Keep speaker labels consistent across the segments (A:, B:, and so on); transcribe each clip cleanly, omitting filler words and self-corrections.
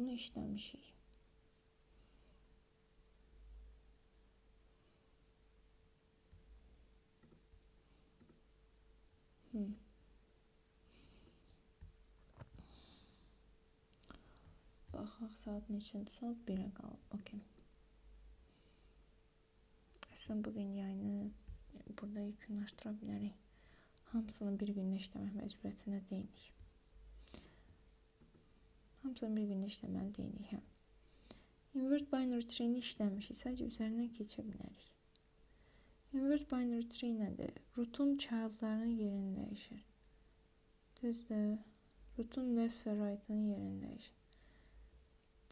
A: Bunu işləmişik. Baxaq, saat neçədir? Saat 1-ə qalıb. Okey. Əslində bugün yayını burada yekunlaşdıra bilərik. Hamısını bir gündə işləmək məcburiyyətində deyilik. Hamısını bir gündə işləməli deyilik. Hə. Invert binary tree-ni işləmişik. Sadəcə üzərindən keçə bilərik. Invert binary tree nədir? Root'un child'larının yerini dəyişir. Düzdür. Root'un left və right'ın yerini dəyişir.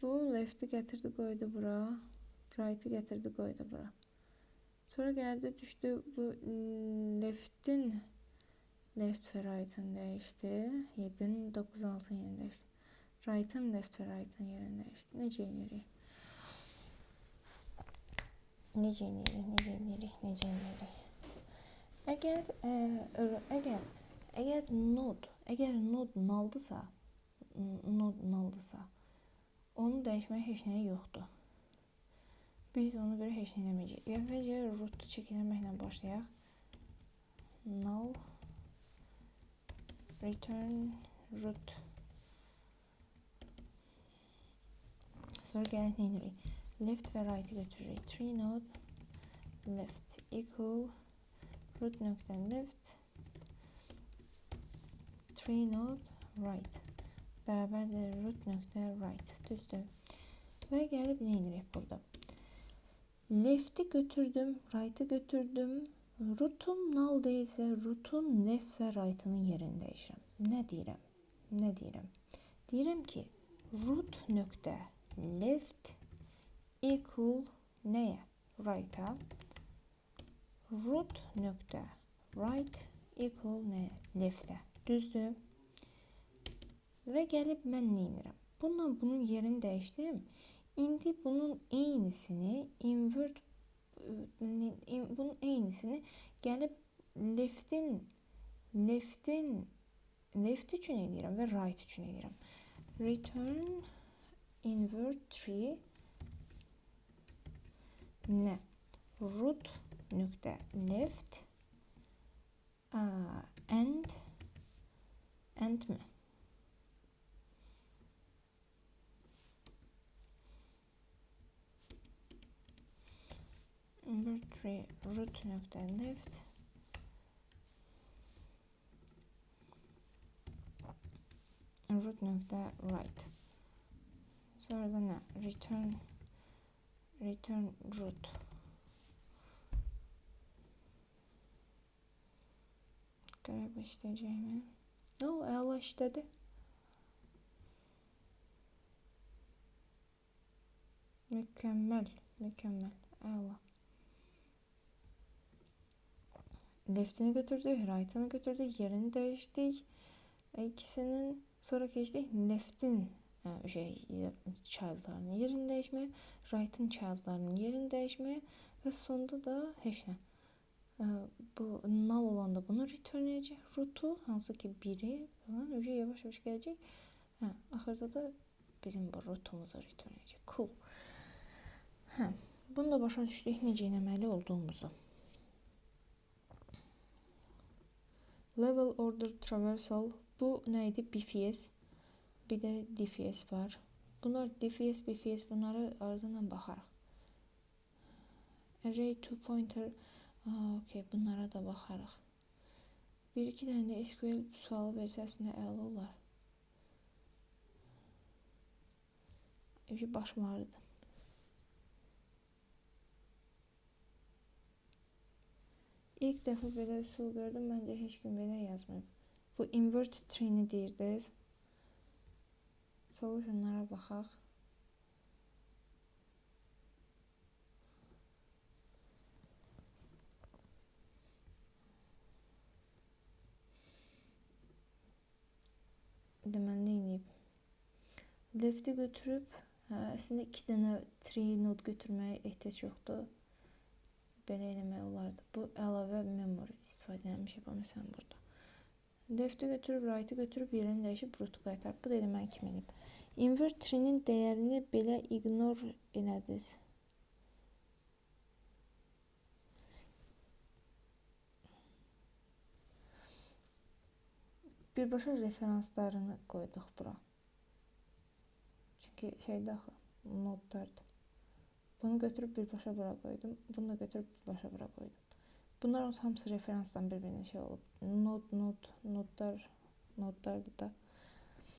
A: Bu left'i gətirdi, qoydu bura. Right'ı gətirdi, qoydu bura. Sonra gəldi, düşdü bu left'in left və right'ın dəyişdi. 7-nin 9-un 6-nın yerini dəyişdi. Right'ın left və right'ın yerini dəyişdi. Necə eləyirik? Necə eləyirik? Necə eləyirik? Necə eləyirik? Əgər node null'dırsa, onu dəyişməyə heç nəyə yoxdur. Biz ona görə heç nə eləməyəcəyik. Əvvəlcə root-u check eləməklə başlayaq. Null return root. Sonra gələk nə edirik? Left və right-i götürürük. Tree node left equal root nöqtə left tree node right bərabərdir root nöqtə right. Düzdür. Və gəlib nə edirik burada? Left'i götürdüm, right'ı götürdüm. Root'um null deyilsə, root'un left və right'ının yerini dəyişirəm. Nə deyirəm? Nə deyirəm? Deyirəm ki, root nöqtə left equal nəyə? Right'a. Root nöqtə right equal nəyə? Left'ə. Düzdür. Və gəlib mən nə edirəm? Bununla bunun yerini dəyişdim. İndi bunun eynisini invert, bunun eynisini gəlib left üçün eləyirəm və right üçün eləyirəm. Return invert tree nə? Root nöqtə left and mi? Invert tree root nöqtə left root nöqtə right. Sonra da nə? Return root. Görək bu işləyəcəkmi? O, əla işlədi. Mükəmməl, mükəmməl, əla. Left'ini götürdük, right'ını götürdük, yerini dəyişdik. İkisinin, sonra keçdik left'in child'larının yerini dəyişməyə, right'ın child'larının yerini dəyişməyə və sonda da heç nə. Bu null olanda bunu return edəcək root'u, hansı ki 1-i falan, yavaş yavaş gələcək. Hə, axırda da bizim bu root'umuzu return edəcək. Cool. Hə, bunu da başa düşdük necə eləməli olduğumuzu. Level Order Traversal, bu nə idi? BFS, bir də DFS var. Bunlar DFS, BFS, bunları ardından baxarıq. Array to pointer, okey, bunlara da baxarıq. Bir-iki dənə də SQL sualı versə əslində əla olar. Başım ağrıdı. İlk dəfə belə üsul gördüm, məncə heç kim belə yazmayıb. Bu invert tree-ni deyirdiniz. Solutionlara baxaq. Deməli, nə eləyib? Left'i götürüb, əslində 2 dənə tree node götürməyə ehtiyac yoxdur. Belə eləmək olardı. Bu əlavə memory istifadə eləmişik bu məsələn burada. Left'i götürüb, right'ı götürüb, yerini dəyişib, root'u qaytarıb. Bu da elə mən kimi eləyib. Invert tree-nin dəyərini belə ignore elədiniz. Birbaşa referanslarını qoyduq bura. Çünki şeydə axı, nodlardır. Bunu götürüb birbaşa bura qoydum. Bunu da götürüb birbaşa bura qoydum. Bunlar hamısı referansdan bir-birinə şey olub. Nod, nod, nodlar, nodlardır da.